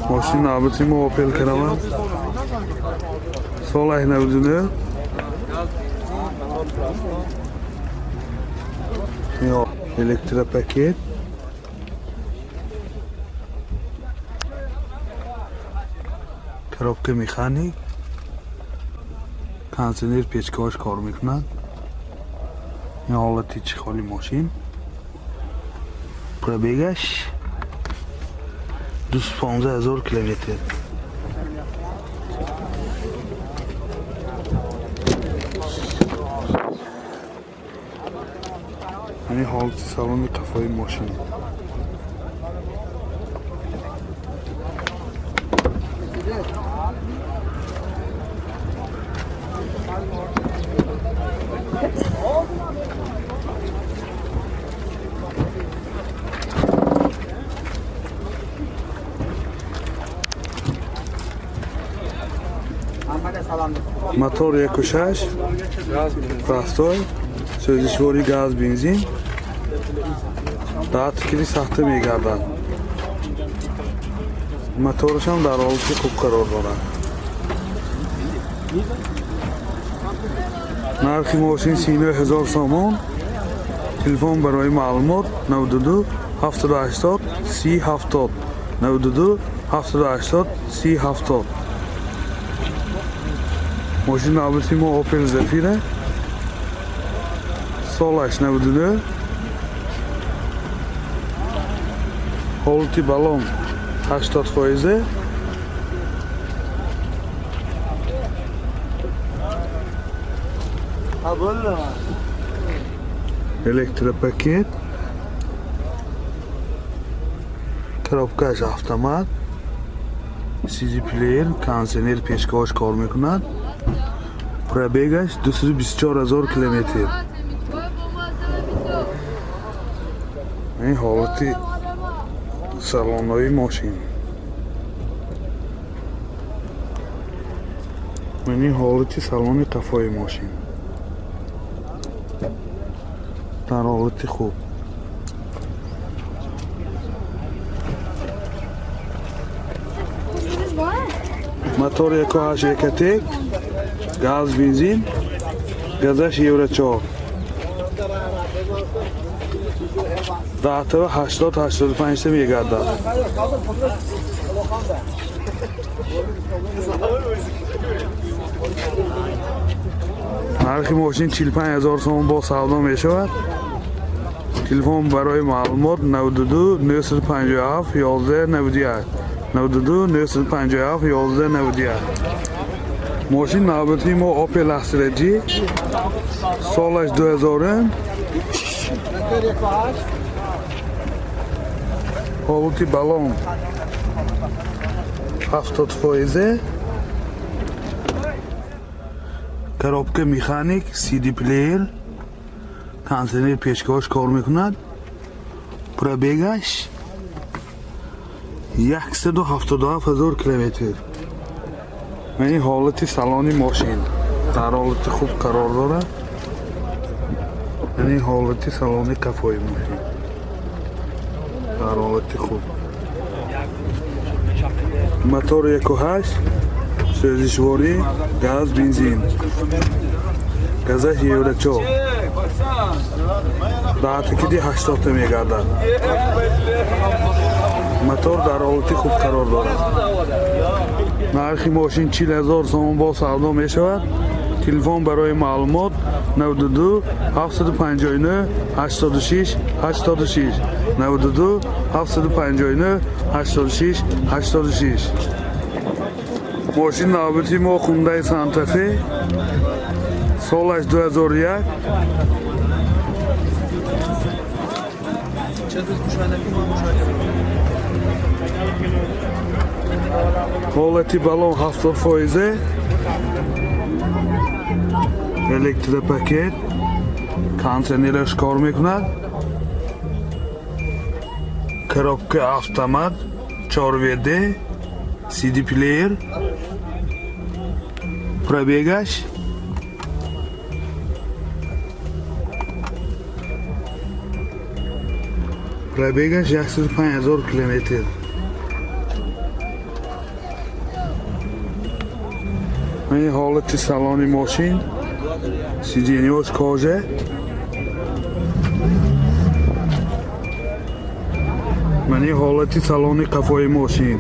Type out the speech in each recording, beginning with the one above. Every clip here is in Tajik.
Мошини навбати мо Opel Caravan. Соли 99. Электропакет. Коробка механик. Кондиционер печкаҳош кор мекунад. Ин ҳолати чихоли мошин. Пробегаш 215 ҳазор километр. Ҳамин ҳолати салони қафои мошин. Мотор 1.6 простой, сӯзишвори газ бензин, даҳ кили сахта мегардад. Моторашам дар ҳолати хуб қарор дорад. Нархи мошин 39 ҳазор сомон. Телефон барои маълумот 92 780 30 70 92 780 30 70. Мошини навбати мо Opel Zafira. Солаш 99. Ҳолати балон 80%. Электропакет. Коробкаш автомат. CD плеер, кондиционер печкаҳош кор мекунад. Пробегаш 224 ҳазор километр. Ин ҳолати салонҳои мошин. Ин ҳолати салони қафои мошин. Дар ҳолати хуб. Мотор 1.8 Ecotec, газ бензин, газаш евро 4. Даҳтава 80-85 мегардад. Нархи мошин 45 ҳазор сомон бо савдо мешавад. Телефон барои маълумот 92 957 11 91 92 957 11 91. Мошин навбати мо Opel Astra G, солаш 2000. Ҳолати балон 70%. Коробка механик, CD плеер, кондиционер печкаҳош кор мекунад. Пробегаш 177 ҳазор километр. Ин ҳолати салони мошин дар ҳолати хуб қарор дорад. Ин ҳолати салони қафои мошин дар ҳолати хуб. Мотор 1.8, сӯзишворӣ, газ бензин, газаш евро 4. Даҳтакиди 80 мегардад. Мотор дар ҳолати хуб қарор дорад. Нархи мошин 40 ҳазор сомон бо савдо мешавад. Телефон барои маълумот 92 759 86 86 92 759 86 86. Мошин навбати мо Hyundai Santa Fe, солаш 2001. Ҳолати балон 70%. Электропакет, кондиционераш кор мекунад. Коробка автомат, 4 ВД, CD плеер. Пробегаш 105 ҳазор километр. Ин ҳолати салони мошин, сиденьёш кожа. Мани ҳолати салони қафои мошин.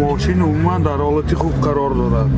Мошин умуман дар ҳолати хуб қарор дорад.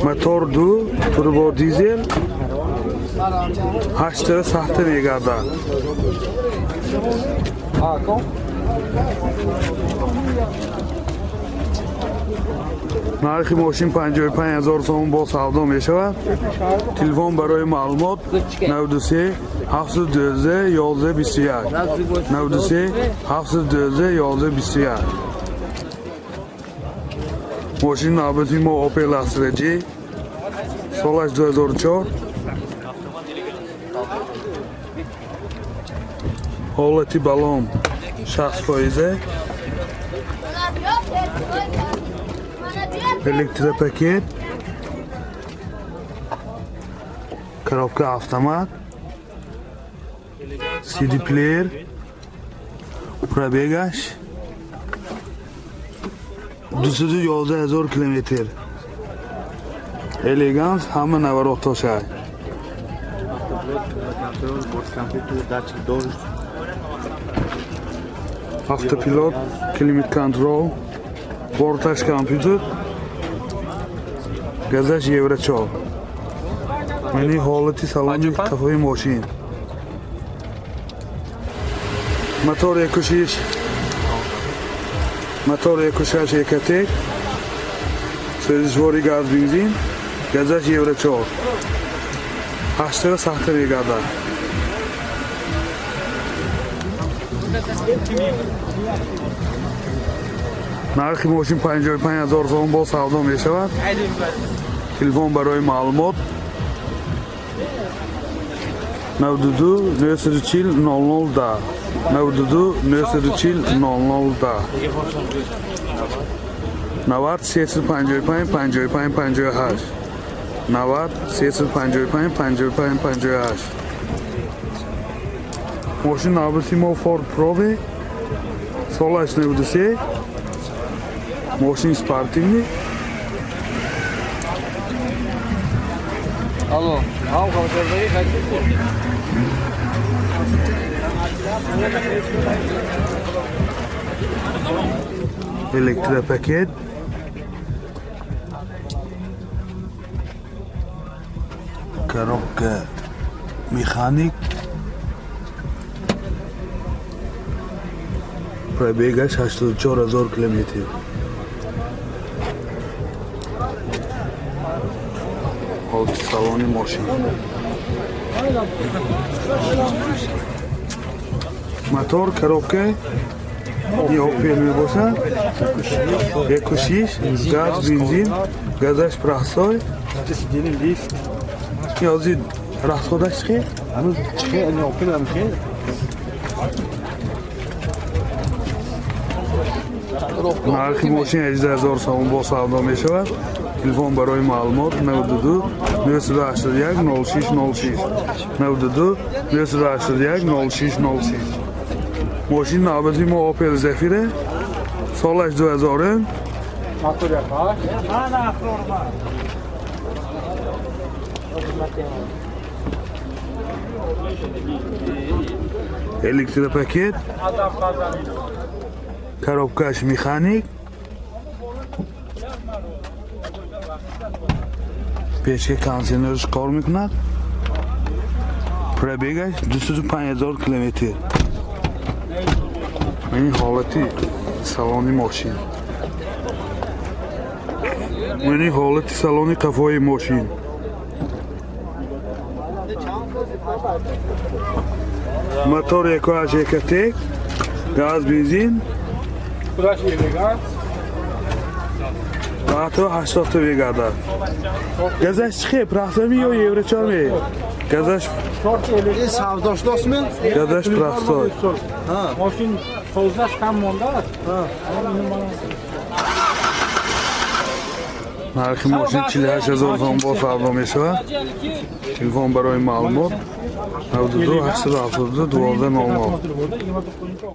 Мотор 2, турбо дизел, 8 сахта мегардад. Нархи мошин 55 000 сомон бо савдо мешавад. Телефон барои маълумот 93 712 11 21 93 712 11 21. Мошин навбати мо Opel Astra J, солаш 2004. Ҳолати балон 60%. Электропакет, коробка автомат, CD плеер, пробегаш 211 000 километр. Элеганс, ҳама наворотошай. Автопилот, климат контрол, борташ компютер, газаш евро 4. Мани ҳолати салони қафои мошин. Мотор 1.6, мотор 1.6 Ecotec, сӯзишвори газ бензин, газаш евро 4. 8 сахта мегардад. Нархи мошин 55 000 сомон бо савдо мешавад. Телефон барои маълумот 92 940 00 10 92 940 00 10 90 355 55 58 90 355 55 58. Мошин навбати мо Ford Probe, солаш 93. Мошин спортивный. Алло, Электропакет, коробка механик, пробегаш 84 000 километр. Ҳолати салони мошин. Мотор, коробка и Opel мебошад. 1.6, газ, бензин, газаш простой. Ҳозир расходаш чӣ? Нархи мошин 18 000 сомон бо савдо мешавад. Телефон барои маълумот 92 981 06 06 92 981 06 06. Мошин навбати мо Opel Zafira, солаш 2000. Электропакет, коробкаш механик, печка кондиционерш кор мекунад. Пробегаш 205 000 километр. Ин ҳолати салони мошин. Ин ҳолати салони қафои мошин. Мотор 1.8 Ecotec, газ, бензин. Даҳто 80 мегардад. Газаш чӣ хел, простой ми ё евро 4 ми? Газаш? Ин савдош достми? Газаш простой. Мошин тозаш кам мондааст. Нархи мошин 48 ҳазор сом бо савдо мешавад. Телефон барои маълумот: 92 872 12 00.